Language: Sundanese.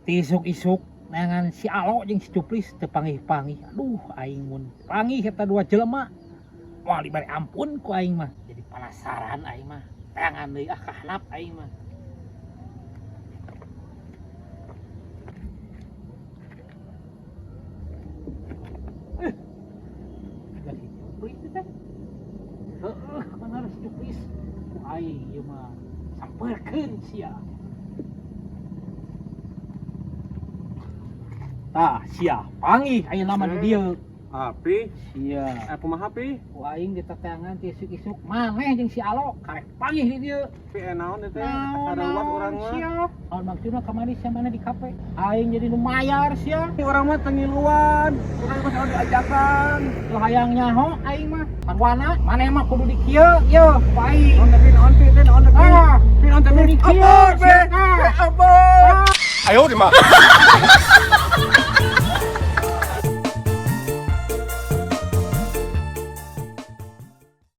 Ti isuk-isuk neangan si Alo jeung si Cuplis teu panggih-panggih. Aduh, aing mun panggih eta dua jelema moal dibere ampun ku aing mah. Jadi penasaran aing mah. Teangan deui ah ka handap aing mah. Ada si Cuplis teh. Heeh, bener si Cuplis. Ku aing ieu mah sampeurkeun sia. Tah, sia panggih ayeuna mah di dieu. Api, Sia. Kumaha pi? Ku aing diteteangan ti isuk-isuk maneh jeung si Alo karek panggih di dieu. Pi naon teh? Naon Karawat urang mah. sia. Naon maksudna kamari sia mana di kafe? Aing jadi nu mayar sia. Urang mah teu ngiluan, urang mah selalu diajakan. Teu hayang nyaho aing mah. Parwana maneh mah kudu di kieu ye ku aing. Naon tapi naon pi teh naon tapi? Ah, Pi naon tapi? kudu di kieu Ampun, pi. sia. Ah. Pi ampun. 哎呦我的妈！